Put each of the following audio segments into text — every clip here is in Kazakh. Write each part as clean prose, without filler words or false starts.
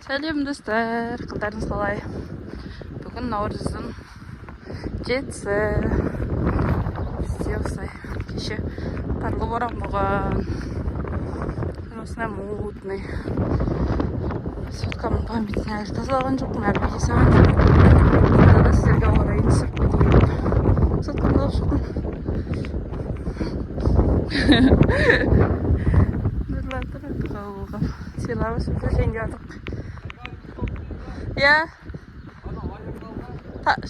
Сәлем, достар! Қалдарыңыз қалай? Бүгін наурыздың 7-сі. Бізде осылай кеше қарлы боран болған. Осындай мутный. Соткамның памятін әлі тазалаған жоқпын, әлі жасаған жоқпын. Сонда да сіздерге орайын түсіріп кетейін деп соткамды алып шықтым. Нұрлан тұр, болған. Сыйлап шешейін деп жатырмық. Иә.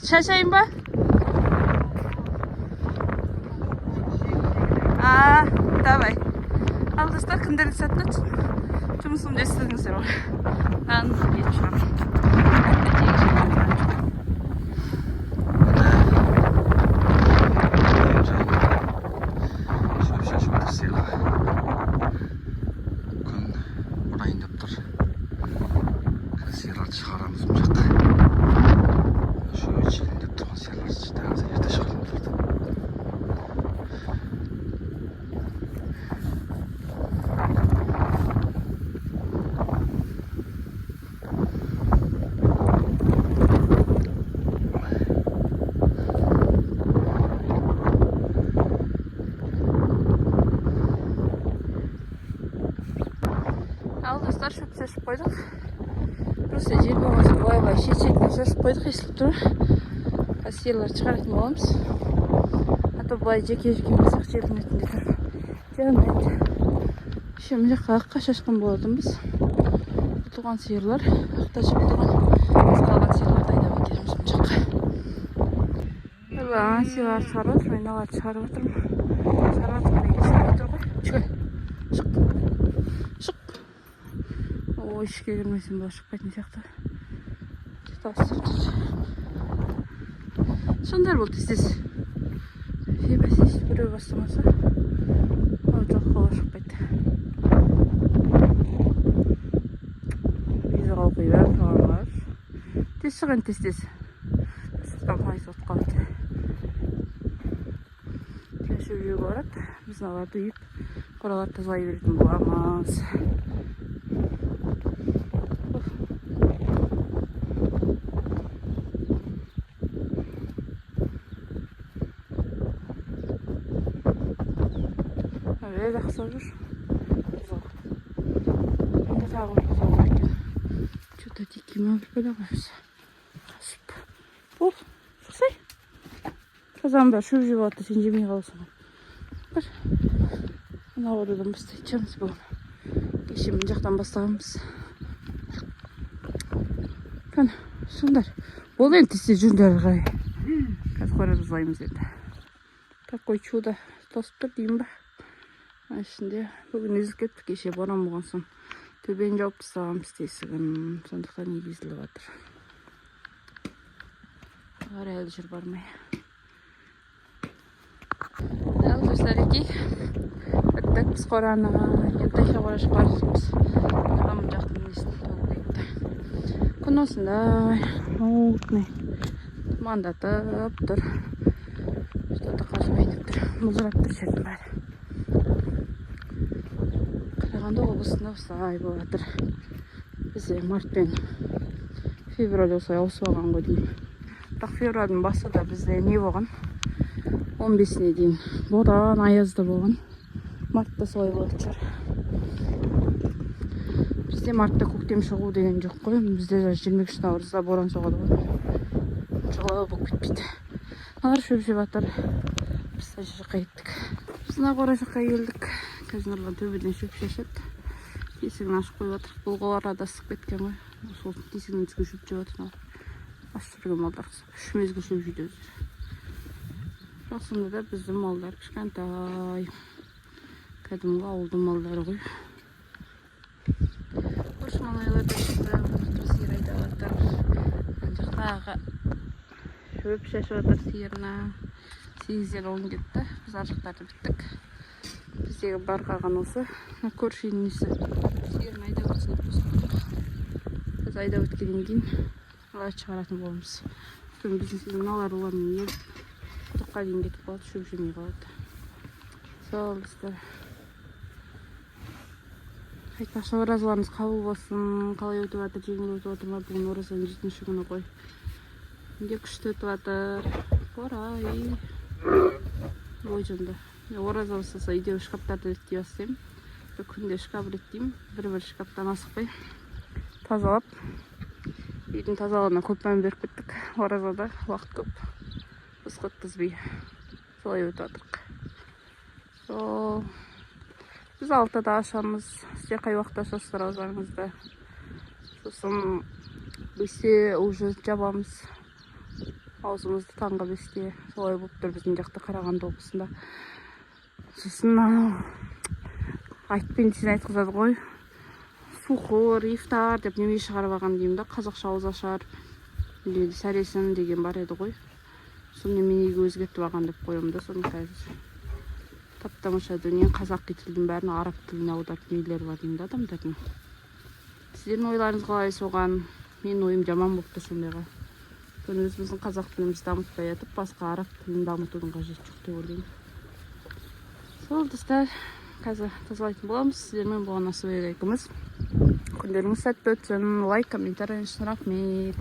Шашайын ба? А, давай. Ал, достар, күнделік сәтті өтсін. Жұмысымды естідіңіздер ғой. Нан ет шығамын. Шөп шашып жатыр сыйлық. Күн ұрайын деп тұр. Қазір сиырларды шығарамыз мына жаққа. Шөп жейін деп тұрған сиырлар таңғы ерте шығарып тұрды. Ал, достар, шөп шашып қойдық. Просто жел болған соң былай былай шет шетінен шашып қойдық, естіліп тұр. Қазір сиырларды шығаратын боламыз. А то былай жеке жеке болсақ, желдің өтінде тұрып жарамайды. Еще мына жаққа аққа шашқан болатынбыз. Туған сиырлар ақта жеп тұрған. Біз қалған сиырларды айдап әкелеміз мына жаққа. Ана сиырларды шығарып жатырмын, мен мыналарды шығарып жатырмын. Шығарып жатырмын деген шықпай тұр ғой. Шық. Шық. Шық. Ой, ішке кірмесем бұлар шықпайтын сияқты. Тастап тұр. Шығыңдар болды, тез тез. Бәсе, біреу бастамаса. О, жоқ, олар шықпайды. Виза қойып тұрған. Тез шық енді, тез тез. Сырттан қалай соғып қалады. Шөп жеуге барады. Біз мыналарды үйіп, қораларды тазалай беретін боламыз. Әуе, жақсы жүр. Бұзау. Онда тағы бір бұзау бар екен. Че-то дикий ма, бір бәле ғой өзі. Қашып. Бол, шықсай. Тазаның бәрі шөп жеп алады да, сен жемей қаласың ғой. Бір. Мына қорадан бастайтын шығармыз бүгін. Кеше мына жақтан бастағанбыз. Кәне, шығыңдар. Болды енді, тез тез жүріңдер ары қарай. Қазір қора тазалаймыз енді. Такой чудо тосып тұр деймін ба. Мына ішінде бүгін үзіліп кетті, кеше боран болған соң төбені жауып тастағанбыз, тесігін, сондықтан езіліп жатыр. Ары әлі жүр бармай. Ал, достар, екей, біттік біз қораны. Енді тайша қора бара жатырмыз. Мына жақтың несін төгіп кетті. Күн осындай мутный, тұмандатып тұр. Что-то қар жауайын деп тұр, мұздырап тұр жердің бәрі. Қарағанды облысында осылай болып жатыр. Бізде март пен февраль осылай ауысып алған ғой деймін. Бірақ февральдың басы да бізде не болған, 15-іне дейін боран, аяз да болған. Мартта солай болатын шығар. Бізде мартта көктем шығу деген жоқ қой. Бізде даже 23 наурызда боран соғады ғой, жылы болып кетпейді. Мыналар шөп жеп жатыр. Біз мына жаққа кеттік. Біз мына қора жаққа келдік. Қазір Нұрлан төбеден шөп шашады. Есігін ашып қойып жатыр. Бұл қорада ысып кеткен ғой, сол тесігінен түскен шөп жеп жатыр. Мыналар аш жүрген малдар ұқсап үш мезгіл шөп жейді өздері. Бірақ сонда да біздің малдар кішкентай, кәдімгі ауылдың малдары ғой. Көрші малайлар да шықты. Мына жақта сиыр айдап жатыр, ана жақтағы шөп шашып жатыр сиырына. 7:10 кетті. Біз ар жақтарды біттік. Біздегі бар қалған осы. Мына көрші үйдің несі, сиырын айдап өтсін деп тосып қойдық. Біз айдап өткеннен кейін оларды шығаратын боламыз. Өйткені біздің мыналар олармен еріп құдыққа дейін кетіп қалады, шөп жемей қалады. Сол, достар. Айтпақшы, оразаларыңыз қабыл болсын. Қалай өтіп жатыр? Жеңіл өтіп жатыр ма? Бүгін оразаның жетінші күні ғой. Менде күшті өтіп жатыр. Орай ой, жонда. Мен ораза бастаса, үйдегі шкафтарды реттей бастаймын. Бір күнде шкаф реттеймін, бір бір шкафтан асықпай тазалап. Үйдің тазалығына көп мән беріп кеттік. Оразада уақыт көп, босқа өткізбей солай өтіп жатырық. Сол, біз 6-да ашамыз. Сіздер қай уақытта ашасыздар оразаңызды? Сосын 5-те уже жабамыз аузымызды, таңғы 5-те. Солай болып тұр біздің жақта, Қарағанды облысында. Сосын анау айтпен сен айтқызады ғой, сухур, ифтар деп неме шығарып алған деймін да. Қазақша ауызашар или сәресін деген бар еді ғой, соны неменеге өзгертіп алған деп қоямын да соны. Қазір тап тамаша дүние, қазақи тілдің бәрін араб тіліне аударып нелері бар деймін да адамдардың. Сіздердің ойларыңыз қалай соған? Менің ойым жаман болып тұр сондайға. Соны өзіміздің қазақ тілімізді дамытпай жатып, басқа араб тілін дамытудың қажеті жоқ деп ойлаймын. Сол, достар, қазір тазалайтын боламыз. Сіздермен болған Асылбек екеуміз. Күндеріңіз сәтті өтсін. Лайк, комментарий үшін рахмет.